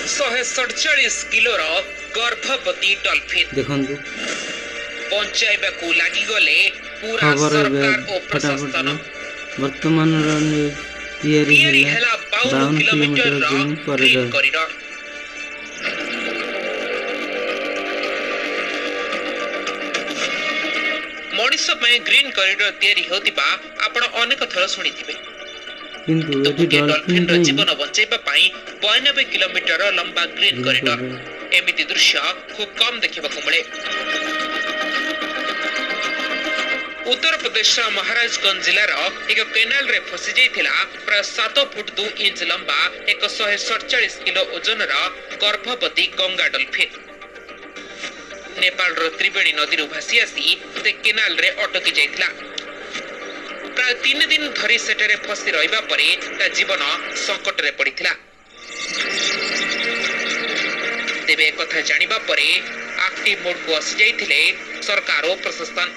147 କିଲୋର ଗର୍ଭବତୀ ଡଲଫିନ୍ ଦେଖନ୍ତୁ। ବଞ୍ଚାଇବାକୁ ଲାଗିଗଲେ ପୁରା ଖବର ଏବେ ସରକାର ଓ ଫଟାଫଟ ପ୍ରଶାସନ। ବର୍ତ୍ତମାନର ନ୍ୟୁଜ୍, ତିଆରି ତିଆରି ହେଲା ହେଲା 52 52 kilometre କିଲୋମିଟରର green green corridor. Corridor. ମଣିଷ ପାଇଁ ଗ୍ରୀନ୍ କରିଡର ତିଆରି ହେଉଥିବା ଆପଣ ଅନେକ ଥର ଶୁଣିଥିବେ। କିନ୍ତୁ କିନ୍ତୁ ଏଠି ଗୋଟିଏ ଡଲଫିନ୍ ଡଲଫିନ୍ର ପାଇଁ ଜୀବନ ବଞ୍ଚାଇବା ପାଇଁ 92 କିଲୋମିଟର ଲମ୍ବା ଗ୍ରୀନ୍ ଗ୍ରୀନ୍ କରିଡର, କରିଡର। ଏମିତି ଦୃଶ୍ୟ ଖୁବ୍ କମ୍ ଦେଖିବାକୁ ମିଳେ। ଉତ୍ତରପ୍ରଦେଶର ମହାରାଜଗଞ୍ଜ ଜିଲ୍ଲାର ଏକ କେନାଲରେ ଫସି ଯାଇଥିଲା ପ୍ରାୟ 7 ଫୁଟ 2 ଇଞ୍ଚ ଲମ୍ବା ଏକ 147 କିଲୋ ଓଜନର ଗର୍ଭବତୀ ଗଙ୍ଗା ଡଲଫିନ୍। ନେପାଳର ତ୍ରିବେଣୀ ନଦୀରୁ ଭାସି ଆସି ସେ କେନାଲରେ ଅଟକି ଯାଇଥିଲା। ପ୍ରାୟ 3 ଦିନ ଧରି ସେଠାରେ ଫସି ରହିବା ପରେ ତା ଜୀବନ ସଙ୍କଟରେ ପଡ଼ିଥିଲା। ତେବେ ଏକଥା ଜାଣିବା ପରେ ଆକ୍ଟିଭ ମୋଡକୁ ଆସିଯାଇଥିଲେ ସରକାର ଓ ପ୍ରଶାସନ।